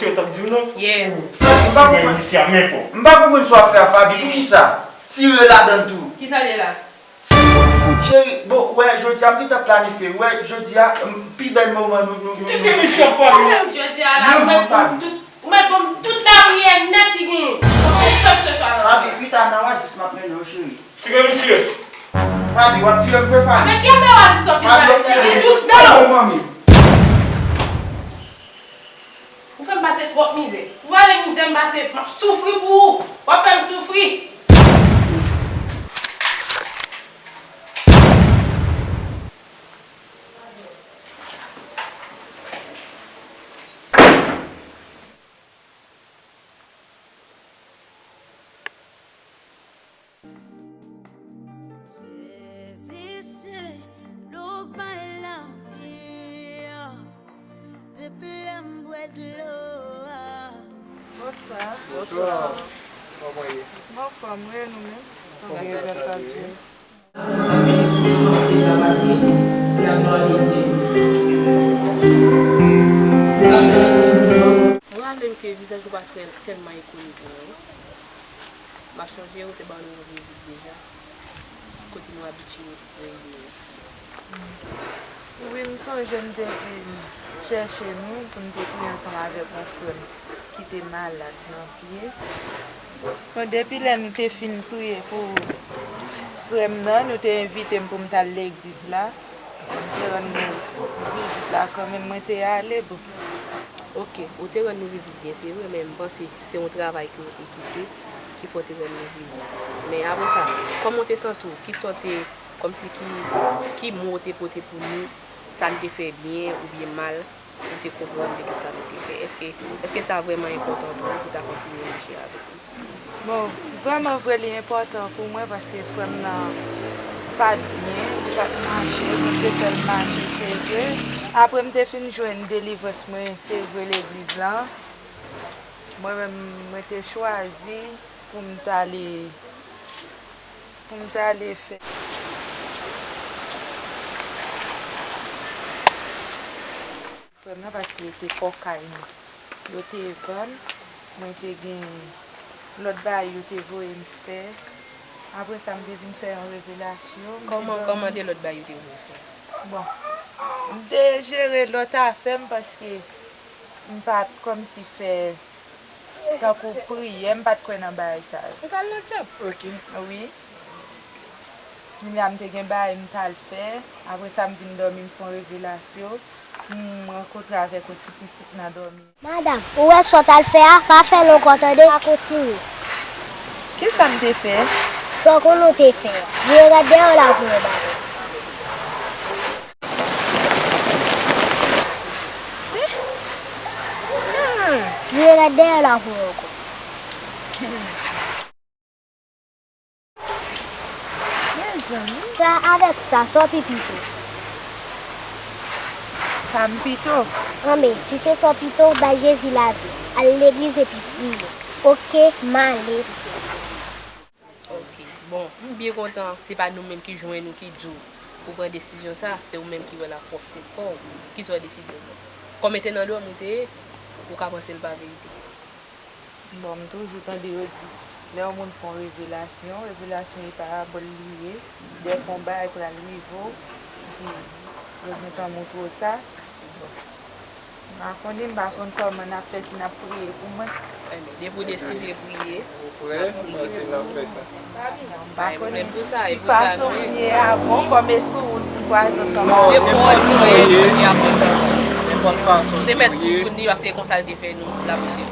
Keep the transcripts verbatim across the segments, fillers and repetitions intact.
Misye t ap di w non. Yeah. Fabi, m pa konprann. Misye a men pòp. M pa konprann sa w ap fè a, Fabi. Poukisa? Tire ladan l tou. Kisa l ye la? Cheri, bon, wè, jodi a m gentan planifye. Wè, jodi a, m, pi bèl moman nou, nou, nou, Kite nou. Misye ap pale. Jodi a la, ou mèt ban m tout, ou mèt ban m tout lapriyè nèt li genyen. Ou pap se chwa nan. Fabi, pita nan oasis, m ap mennen w, cheri. Tire misye. Fabi, w ap tire m vre, Fabi. Men kenbe oasis w ap vin pale. Fabi, w ap tire m. Tout tan. Manmi. Ou fè m pase twòp mizè. Ou pa wè mizè m pase, m ap soufri pou ou. W ap fè m soufri. Jezi se dlo k bay lavi, depi lè m bwè dlo a. Bonswa. Bonswa. Kòman ye? M anfòm wi, e nou menm? Anfòm, gras a Dye. Mwen raple m ke vizaj ou pa tèl-, tèlman enkonn pou mwen. M ap sonje ou te ban nou yon vizit deja, kote nou abitye reyini. Wi, m sonje m te vin chèche nou pou n te priye ansanm avèk yon frè m ki te malad nan pye. Bon, depi lè nou te fin priye pou frè m nan, nou te envite m pou m t al legliz la. M te rann nou vizit la kanmenm, mwen te ale, bon. Oke, ou te rann nou vizit byen, se vre, men m panse se yon travay ke w te kite ki fè w te rann nou vizit. Men apre sa, kòman w te santi w? Kisa w te, kòmsi ki, ki mo w te pote pou nou? Sa n te fè byen oubyen mal? Ou te konprann de tout sa nou te fè? Èske, èske sa vrèman enpòtan pou ou, pou w ta kontinye mache avèk nou? Bon, vrèman vre, li enpòtan pou mwen paske frè m nan pa t byen, li pa t mache, Bondye fè l mache, se vre. Apre m te fin jwenn delivrans mwen, se vre, legliz la, mwen menm, mwen te chwazi pou m t ale, pou m t ale fè. Frè m nan, paske se kòkay nou yo te vann, mwen te gen lòt bagay yo te voye m fè. Apre sa, m te vin fè yon revelasyon. Kòman, kòman de lòt bagay yo te voye w fè? Bon, m te jere lòt afè m paske m pa t kòmsi fè tankou priyè, m pa t kwè nan bagay sa yo. Ou t al nan djòb? Ok. Wi. Kounye a m te gen bagay m t al fè. Apre sa, m vin dòmi, m fè yon revelasyon. M rankontre avèk yon ti pitit nan dòmi. Madanm, ou wè sa w t al fè a? Pa fè l ankò, tande? Pa kontinye. Kisa m te fè? Sa w konnen w te fè a. Vire gade dèyè w la pou wè bagay. Vire gade dèyè w la pou wè ankò. Mezanmi. Sa avèk sa, sa w pi pito? Sa m pito? Anben, si se sa w pito, bay Jezi lavi w. Al legliz epi priye. Oke, m ale. Ok. Bon, m byen kontan se pa nou menm ki jwenn ou ki di w pou pran desizyon sa, se ou menm ki wè l ak pwòp tèt pa w. Kisa w deside w pran? Kòm e te nan dòmi w te ye, ou ka panse l pa verite. Bon, m toujou tande yo di, lè yon moun fè yon revelasyon, revelasyon e parabòl li ye, dèfwa yon bagay pral rive w, epi yo gentan montre w sa. Bon. M pa konnen, m pa konn kòman n ap fè, si n ap priye pou mwen. Enben, depi w deside priye, n ap priye pou ou. M pa konnen si fason m ye a bon, kòm e sou wout m kwaze ansanm avèk ou. Nenpòt fason ou ye, nenpòt fason ou ye. Ou te mèt tou kounye a, paske konsa l te fè nou, la, mesye.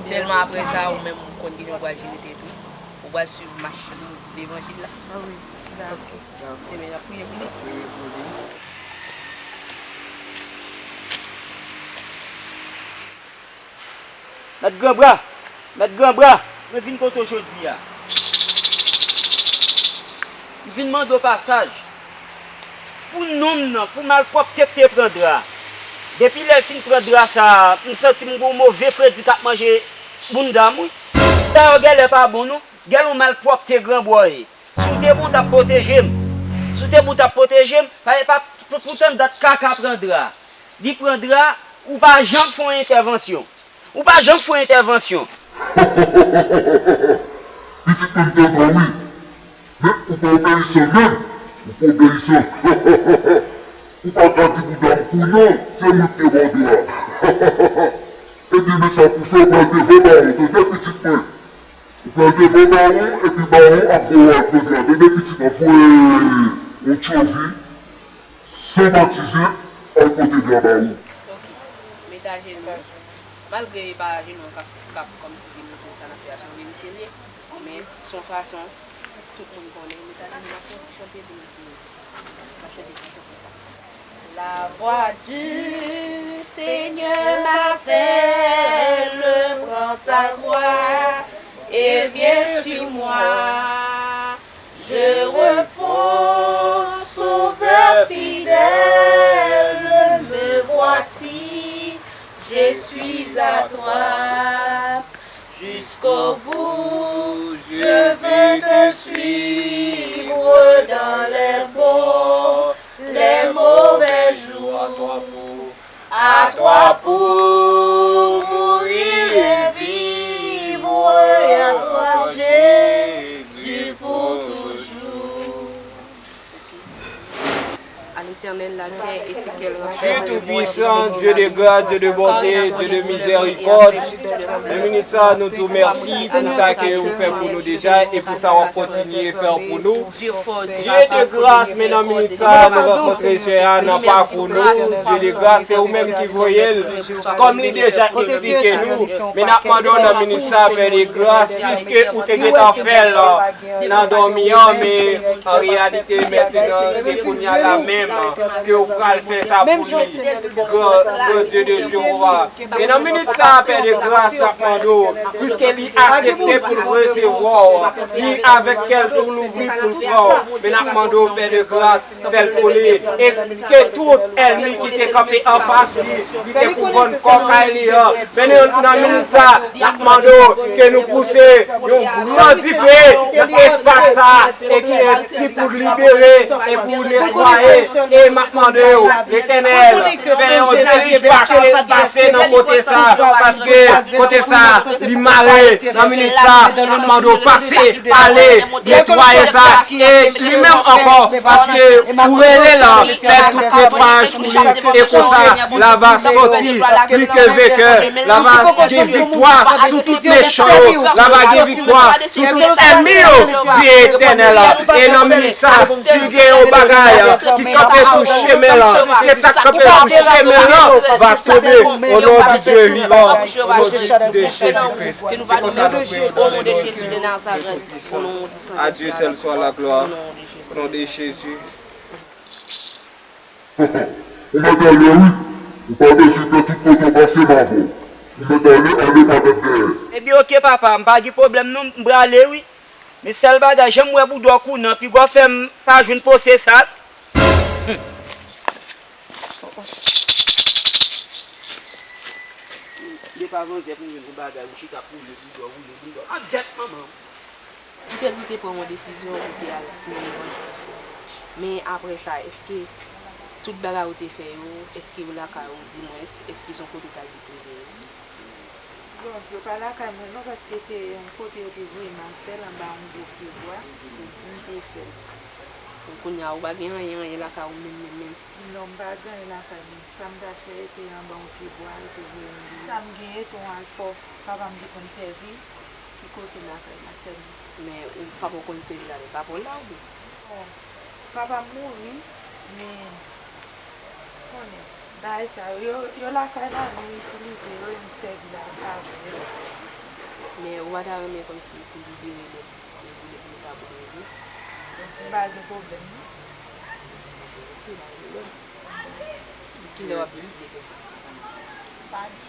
Sèlman apre sa, ou menm, ou konn ki jan w pral jere tèt ou. Ou pral swiv mach levanjil la. Ah wi, dakò. Ok. Dakò. Ebyen, n ap priye pou li. Priye pou li. Mèt Granbra! Mèt Granbra! Mwen vin kote w jodi a. M vin mande w pasaj. Pou nonm nan, pou malpwòpte k te pran dra. Depi lè l fin pran dra sa a, m santi m gen yon move fredi k ap manje bounda m, wi. Dayè, w genlè pa bon, non. Gen yon malpwòpte granbwa w ye. Si w te bon, w t ap pwoteje m. Si w te bon, w t ap pwoteje m. Pa, pa, pou, pou tann dat kaka pran dra. Li pran dra, ou pa janm fè yon entèvansyon. Ou pa janm fè yon entèvansyon. Pitit mwen, m tande w wi. Men ou pa obeyisan menm. Ou pa obeyisan. Ou pa ka di bouda m kou non, se mwen ki te ba w dwa. Ebyen, men sa pou fè, ou pral devan bawon, tande, pitit mwen. Ou pral devan bawon, epi bawon ap voye w al pran dwa, tande, pitit, ap voye yon tchovi, san batize, al pote dwa ba ou. Ok. Met ajenou. Malgre e pa ajenou an k ap, k ap kòmsi demontre sa n ap fè a, se yon verite l ye. Men, se yon fason tout moun konnen. Met ajenou, n ap chante pou nou. N ap chante pou nou konsa. La voix du Seigneur m'appelle, prends ta croix et viens sur moi. Je réponds, Sauveur fidèle, me voici, je suis à toi. Jusqu'au bout, je veux te suivre dans les bons, les mauvais jours. À toi pour mourir et vivre, à toi Jésus pour toujours. Dieu Tout-Puissant, Dieu de grâce, Dieu de bonté, Dieu de miséricorde. Nan minit sa, nou di w mèsi pou sa ke ou fè pou nou deja e pou sa w ap kontinye fè pou nou. Dieu de grâce, men nan minit sa, nou rankontre sè a nan pakou nou. Dieu de grâce, se ou menm ki voye l. Kòm li deja eksplike nou, men n ap mande w nan minit sa, Pè de grâce, piske ou te gentan fè l nan dòmi an, men an reyalite, mentnan, se kounye a la menm ke w pral fè sa pou li, gran, gran Dye de Jewova. E nan minit sa a, Pè de grâce, n ap mande w, piske li aksepte pou l resevwa w, li avèk kè l tou louvri pou l pran w, men n ap mande w, Pè de grâce, fè l kole, e ke tout ènmi ki te kanpe anfas li, li te pou vann kò kay li an. Men nan minit sa, n ap mande w ke nou pouse yon gran dife nan espas sa, e ki, ki pou libere, e pou netwaye. E m ap mande w, Letènèl, fè yon delij pase, pase nan kote sa, paske kote sa, li mare. Nan minit sa, n ap mande w pase, ale, netwaye sa, e li menm ankò, paske ou rele l, fè tout netwayaj pou li, e konsa, l a va sòti pli ke venkè, l a va gen viktwa sou tout mechan yo, l a va gen viktwa sou tout ènmi yo, Dye Etènèl. E nan minit sa, si l gen yon bagay ki kanpe sou chemen l, ke sa k kanpe sou chemen l va tonbe, o non di Dye vivan, o non di Jezi Kris. Se konsa nou priye o non de Jezi de Nazarèt. A Dieu seul soit la gloire. Au nom de Jésus. Ou mèt ale wi. Ou pa bezwen pè, tout kote w pase m avè w. Ou mèt ale, ale pa mèt dèyè. Ebyen oke papa, m pa gen pwoblèm non, m prale wi. Men sèl bagay, jan m wè bouda w kounye an, piga w fè m pa jwenn pwosè sa. Depi avan zèf nou jwenn yon bagay, ou chita pou woule bouda w, woule bouda w. An dèt manman w. Ou te di w te pran yon desizyon pou w te al ti revanj. Men apre sa, èske tout bagay ou te fè yo, èske yo lakay ou, dimwens, èske se yon kote w t al depoze yo? Bon, yo pa lakay mwen non, paske se yon kote yo te voye m al fè l anba yon gwo pye bwa, m te fè l. Bon, kounye a, ou pa gen anyen, anyen lakay ou menm, menm, menm? Non, m pa gen anyen lakay mwen. Sa m ta fè, se anba yon pye bwa, yo te voye m li. Sa m genyen, se yon alkò papa m te konn sèvi, ki kote lakay la sèlman. Men ou papa w konn sèvi l avèk papa w la, oubyen? Bon, papa m mouri, men, konnen, bagay sa yo, yo, yo lakay la, nou itilize yo, nou sèvi la avè yo. Men ou pa ta renmen kòmsi pou libere nèg, e pou nèg nou ta boule yo tou? M pa gen pwoblèm, non. Kilè w ap deside fè sa? M pa di.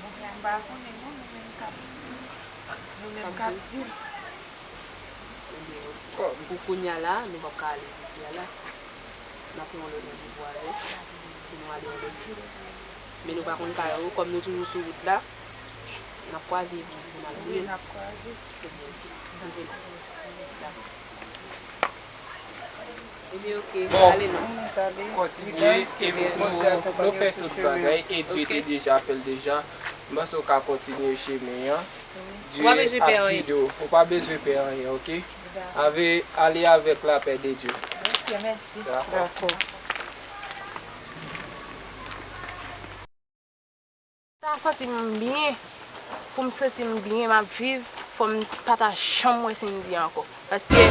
Bon, m pa konnen, non, nou menm k ap, nou menm k ap di l. Ebyen, pou kounye a la, nou p ap ka ale jodi a la. N ap fè yon lòt randevou avè w pou nou ale yon lòt jou. Men nou pa konn kay ou, kòm nou toujou sou wout la, n ap kwaze pou, pou n al wi. Wi, n ap kwaze. Ebyen, oke. Rive la. Dakò. Ebyen, oke. Bon, ale non. Kontinye, e nou, nou fè tout bagay, e Dye te deja fè l deja. M panse w ka kontinye chemen an. Ou pa bezwen pè anyen. Dieu est avec nous. Ou pa bezwen pè anyen, oke? Dakò. Ave, ale avèk lapè de Dye. Oke, mèsi. Dakò. Dakò. Sa santi m byen. Pou m santi m byen, m ap viv, fò m pa ta janm wè Cindy ankò. Paske,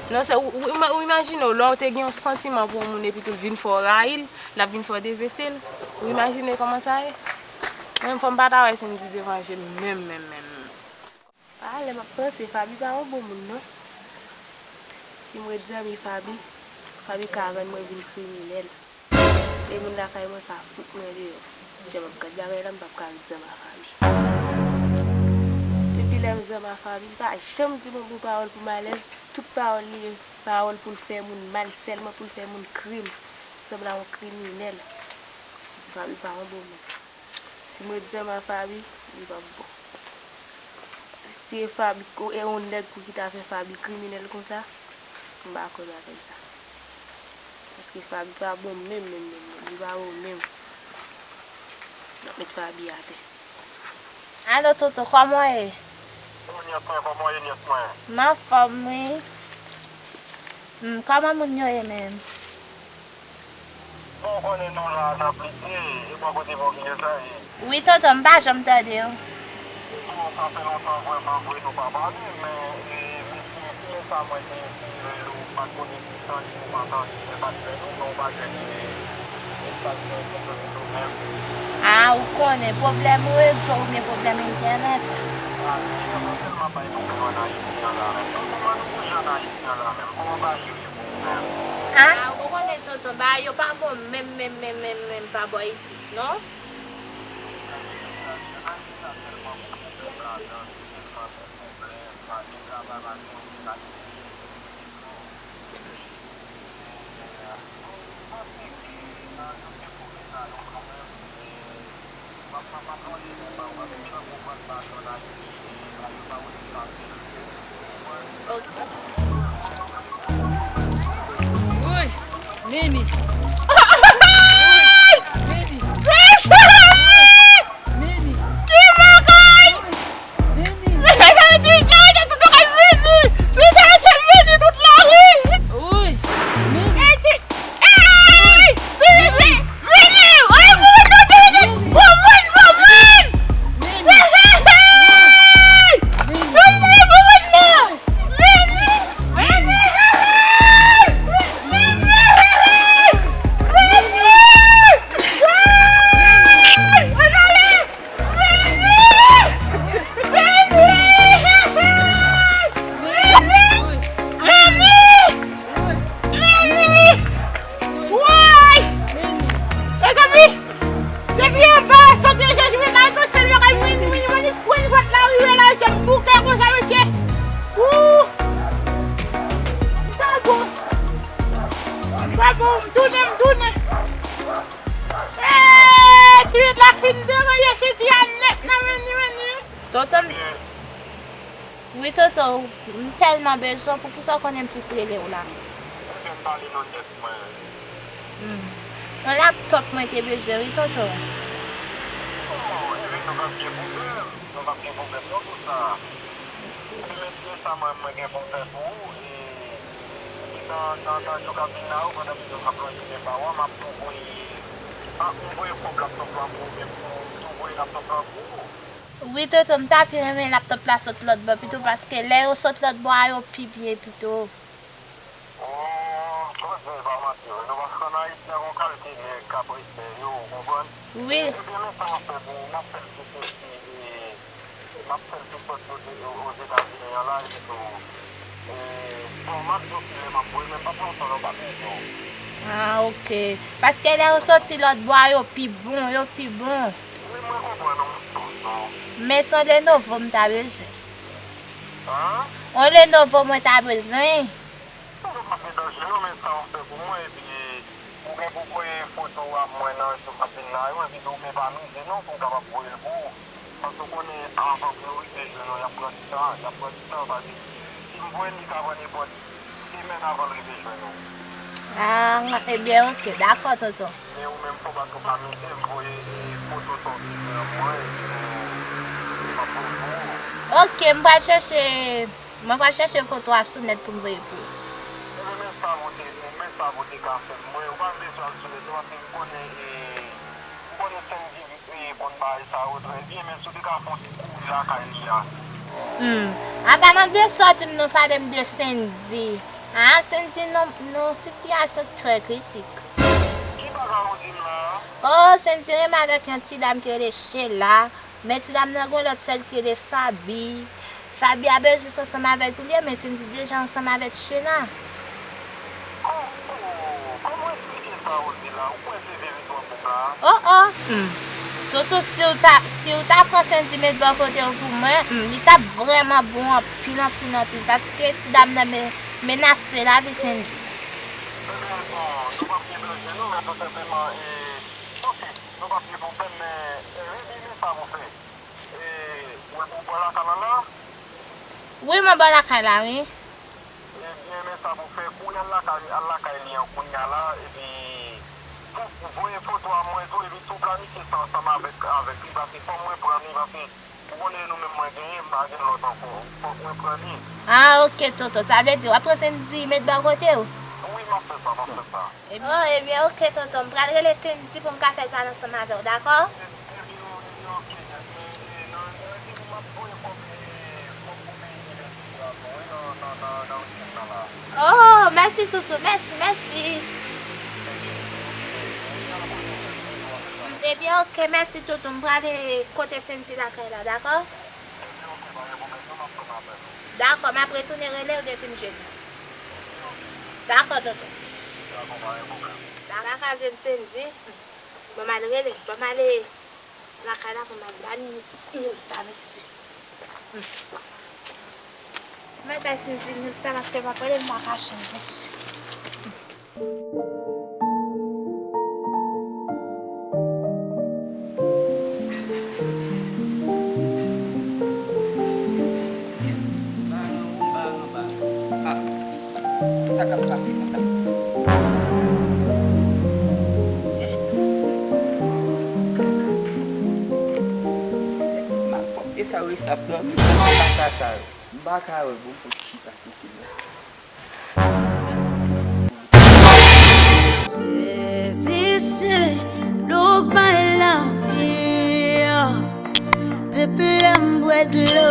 non, se, ou, ou ima-, ou imajine w, lè w te gen yon santiman pou yon moun epi tou l vin fè w rayi l, l ap vin fè w deteste l. Ou imajine kòman sa ye? Mwen, fò m pa ta wè Cindy devan je m menm, menm, menm, menm. A, lè m ap panse, Faby pa yon bon moun, non. Si m ret zanmi Faby, Faby ka rann mwen vin kriminèl. E moun lakay mwen ka fout mwen deyò. Jan m ap gad bagay la, m p ap ka ret zanmi a Faby. Depi lè m zanmi a Faby, li pa janm di m yon bon pawòl pou m alèz. Tout pawòl li ye pawòl pou l fè moun mal, sèlman pou l fè moun krim. Sanble a yon kriminèl. Faby pa yon bon moun. Si m ret zanmi a Faby, li p ap bon. Si e Faby, e yon nèg pou ki ta fè Faby kriminèl konsa, m pa kwè nan afè sa. Paske Faby pa bon menm, menm, menm, menm. Li pa bon menm. M ap met Faby atè. Alo, Toto, kòman w ye? Wi, nyès mwen, kòman w ye, nyès mwen? M anfòm, wi. Hmm, kòman moun yo ye menm? Bon, ou konnen nou la, n ap lite, e bò kote pa w, kijan sa ye? Wi, tonton, m pa janm tande w. Bon, sa fè lontan vrèman vre nou pa pale, men, e, mesye, se lè sa mwen te eseye rele w, m pa t konnen si w tande ou pa tande, mwen pa t jwenn ou, men ou pa jwenn, e, mesaj mwen, mwen jwenn ou menm. A, ou konnen, pwoblèm rezo oubyen pwoblèm entènèt. A, mesye, mwen tèlman bay pwoblèm ann Ayiti an la menm. Tonton, mwen nou bouje ann Ayiti an la menm, kòman bagay yo ye? A? A, ou konnen tonton, bagay yo pa bon menm, menm, menm, menm, menm pa bò isit, non? Woy! Nini! Woy! Nini! Nini! Ki bagay! Nini! Mezanmi, ti Vini, tout bagay Vini! Ti Vini, tout lari! Woy! Nini! Ey! Ti Vini! Vini! Ey, pou moun nan, ti Vini! Pou moun, pou moun! Ey! Ti Vini, pou moun nan! Vini! Vini! Vini! Vini! Vini! Woy! Mezanmi! Depi anba, sot nan Jezi, men la, nou sèl bagay, mwen, mwen, mwen, mwen, mwen, vòt la, rive la, se m bouke konsa, mesye. Ooh! Sa bon. Sa bon, m tounen, m tounen. Eee, ti ret la fin deranje Senti a nèt nan meni, meni. Tonton m, wi, Toto, m tèlman bezwen w, poukisa w konnen m plis rele w la? Ebyen, m pale non nyès mwen. Hmm. Yon laptòp mwen te bezwen, wi, Toto. Oh, ebyen, nou p ap gen pwoblèm. Nou p ap gen pwoblèm non pou sa. Ebyen, mesye, sa mwen, mwen gen pou m fè pou ou, e, e nan, nan, nan jou k ap vin la yo, pandan videyo m ap lonje men ba w, m ap tou voye, m ap tou voye kòb laptòp lan pou ou, men pou tou voye laptòp lan pou ou. Wi, Toto, m ta pi renmen laptòp la sot lòt bò pito, paske lè yo sot lòt bò a, yo pi byen pito. Oh, koze pa manti vre. Nou paske ann Ayiti a gon kalite nèg k ap respè yo, ou konprann? Wi. Ebyen, men sa m ap fè pou ou, m ap fè l sou sesi, e, m ap fè l sou kòd yo te, o, Ozetazini an la, epi tou, e, bon, m ap di w kilè m ap voye, men m p ap lontan non, m p ap di w. Ah, ok. Paske lè yo soti lòt bò a, yo pi bon, yo pi bon. Wi, mwen konprann ou, tonton. Men se yon Lenovo m ta bezwen. An? Yon Lenovo mwen ta bezwen. Tonton, m ap met nan je nou, men sa w ap fè pou mwen, epi ou gen pou voye foto a mwen nan jou k ap vin la yo, epi tou, men pa mize non, pou m kapab voye l pou ou. Paske w konnen, avan pou yo rive jwenn ou, y ap pran ti tan, y ap pran ti tan, paske si m voye l, li ka pran nenpòt semèn avan l rive jwenn ou. Ah, ebyen, ok, dakò, tonton. Men ou menm, fò w pa twò pa mize, m voye, e, foto sa w te fè an mwen, epi tou, Ok, m pral chèche, mwen pral chèche foto a sou nèt pou m voye pou ou. Ebyen, men sa pou te, men sa pou te ka fè m. Mwen, ou pa bezwen al sou nèt non, paske m konnen, e, m konnen Sendy, e, konn bagay sa yo trè byen, men si w te ka fè yon ti kouri lakay li a. Hmm. Apa nan de sòti m nou pale m de Sendy. Ah, Sendy, nou, nou sitiyasyon trè kritik. Ki bagay ou di m la? Oh, Sendy renmen avèk yon ti dam ki rele Sheila. Men ti dam nan gen lòt sè l ki rele Faby. Faby a bezwen ansanm avè l pou li, men Sendy deja ansanm avèk Sheila. Kò-, kò-, kòman eksplike sa ou di la? Ou kwè se verite w ap di m la? Oh, oh, hmm. Toto, si w ta, si w ta pran Sendy met bò kote w pou mwen, hmm, li t ap vrèman bon anpil, anpil, anpil, paske ti dam nan men, menase lavi Sendy. Ebyen, bon, nou p ap gen danje non, men tou senpleman, e, ok, nou p ap gen pwoblèm, men, e, Ruby, men sa pou fè. E, ou wè pou bò lakay la la? Wi, mwen bò lakay la, wi. Ebyen, men sa pou fè, kouri al lakay, al lakay li an kounye a la, epi pou, voye foto a mwen tou, epi tou planifye sa ansanm avèk, avèk li, paske fò mwen pran li, paske ou konnen nou menm mwen genyen, m pa gen lòt ankò, fòk mwen pran li. Ah, ok, tonton, sa vle di w ap pran Sendy met bò kote w? Wi, m ap fè sa, m ap fè sa. Oh, ebyen, ok, tonton. M pral rele Sendy pou m ka fè l pale ansanm avè w, dakò? Oh, mèsi, Toutou. Mèsi, mèsi. Ebyen, ok, mèsi, Toutou. M prale kote Sendy lakay la, dakò? Dakò, m ap retounen rele w depi m jwenn li. Dakò, tonton. Dakò, pa gen pwoblèm. Dakò, m pa ka jwenn Sendy. Ban m al rele, ban m ale lakay la pou m al ba Nil sa, mesye. Mwen bay Sendy Nil sa, paske m ap rele, m pa ka jwenn, mesye. Sa k ap pase konsa? Zèt. Zèt, m ap pòmpe sa yo, e sa ap dòmi nan kaka sa yo. M pa ka wè, bon, fòk chita sou fil la. Sezi se louk bay lavi. Depi lè m bwè dlo,